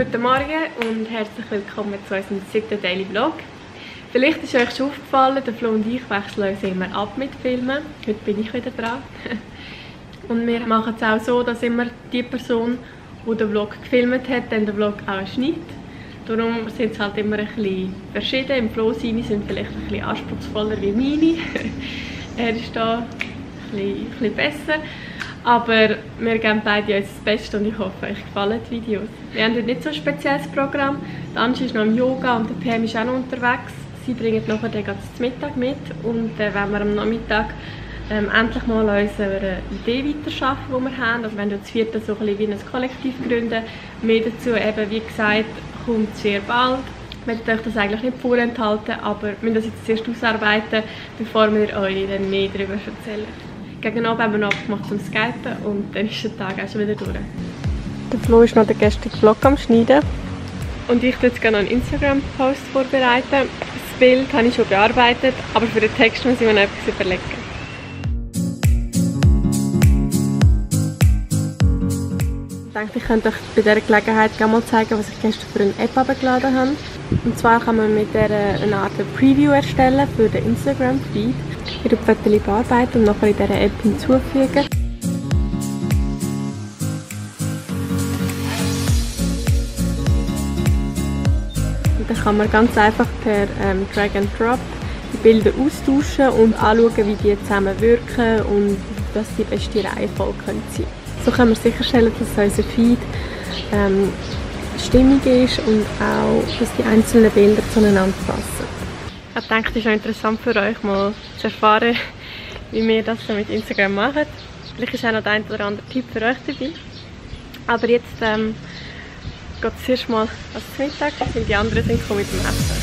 Guten Morgen und herzlich willkommen zu unserem 7. Daily Vlog. Vielleicht ist euch schon aufgefallen, der Flo und ich wechseln uns immer ab mit Filmen. Heute bin ich wieder dran. Und wir machen es auch so, dass immer die Person, die den Vlog gefilmt hat, dann den Vlog auch schneidet. Darum sind es halt immer ein bisschen verschieden. Im Flo seine sind vielleicht ein bisschen anspruchsvoller wie meine. Er ist da ein bisschen besser. Aber wir geben beide uns das Beste und ich hoffe, euch gefallen die Videos. Wir haben heute nicht so ein spezielles Programm. Die Angie ist noch im Yoga und der PM ist auch noch unterwegs. Sie bringen nachher den ganzen Mittag mit und dann werden wir am Nachmittag endlich mal unsere Idee weiterarbeiten, die wir haben. Also wir haben das vierte so ein bisschen wie ein Kollektiv gründen. Mehr dazu eben, wie gesagt, kommt sehr bald. Ich möchte euch das eigentlich nicht vorenthalten, aber wir müssen das jetzt zuerst ausarbeiten, bevor wir euch dann mehr darüber erzählen. Gegen Abend haben wir noch abgemacht zum Skypen und dann ist der Tag auch schon wieder durch. Der Flo ist noch den gestrigen Vlog am Schneiden. Und ich werde jetzt gerne einen Instagram-Post vorbereiten. Das Bild habe ich schon bearbeitet, aber für den Text muss ich mir noch etwas überlegen. Ich denke, ich könnte euch bei dieser Gelegenheit gerne mal zeigen, was ich gestern für eine App heruntergeladen habe. Und zwar kann man mit der eine Art Preview erstellen für den Instagram-Feed. Ihre Fotos bearbeiten und nachher in dieser App hinzufügen. Und dann kann man ganz einfach per Drag and Drop die Bilder austauschen und anschauen, wie die zusammen wirken und was die beste Reihenfolge sein könnte. So können wir sicherstellen, dass unser Feed stimmig ist und auch, dass die einzelnen Bilder zueinander passen. Ich denke, es ist auch interessant für euch mal zu erfahren, wie wir das so mit Instagram machen. Vielleicht ist auch noch der ein oder andere Tipp für euch dabei. Aber jetzt geht es erst mal als Mittag, weil die anderen sind mit dem Essen.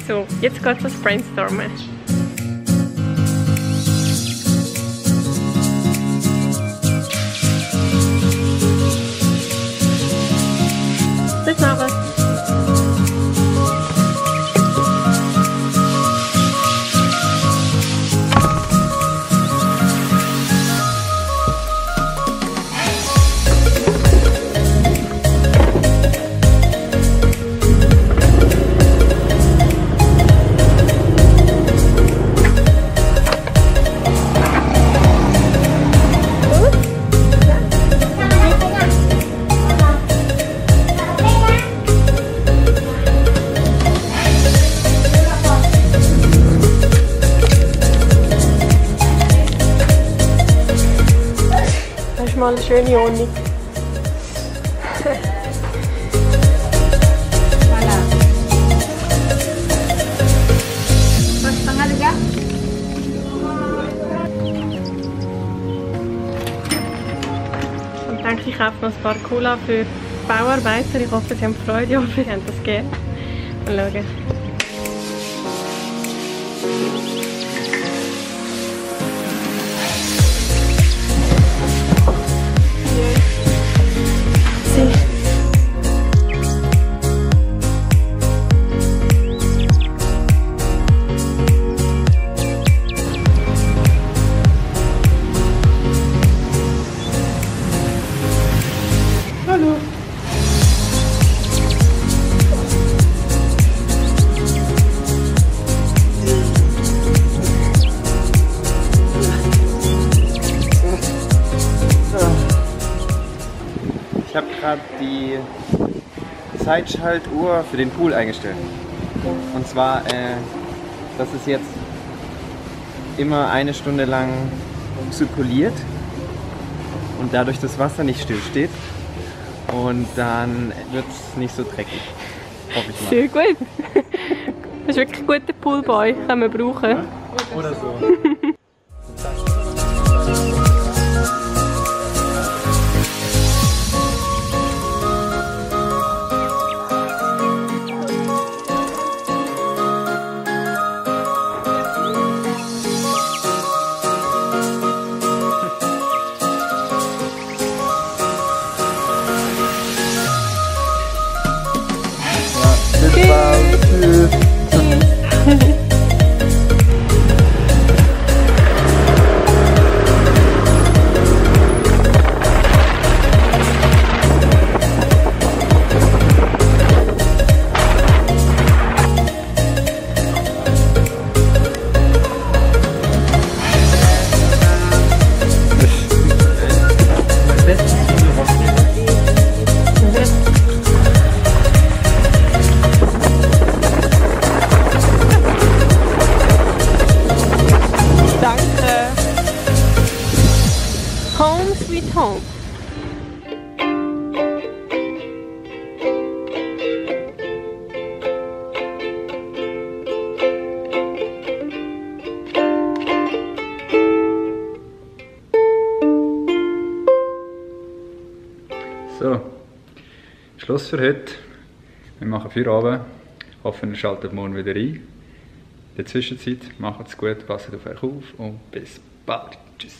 So, jetzt geht es ans Brainstormen. Bis nachher. Mal eine schöne Ordnung. Voilà. Was tengah juga? Ich denke, ich kaufe noch ein paar Cola für Bauarbeiter. Ich hoffe, sie haben Freude, ich hoffe, sie haben das gerne. Mal schauen. Hallo. Ich habe gerade die Zeitschaltuhr für den Pool eingestellt. Und zwar, dass es jetzt immer eine Stunde lang zirkuliert und dadurch das Wasser nicht still steht. Und dann wird es nicht so dreckig. Hoffe ich mal. Sehr gut. Das ist wirklich ein guter Poolboy. Können wir brauchen. Oder so. Tschüss. Schluss für heute. Wir machen Feierabend. Ich hoffe, ihr schaltet morgen wieder ein. In der Zwischenzeit macht es gut, passt auf euch auf und bis bald. Tschüss.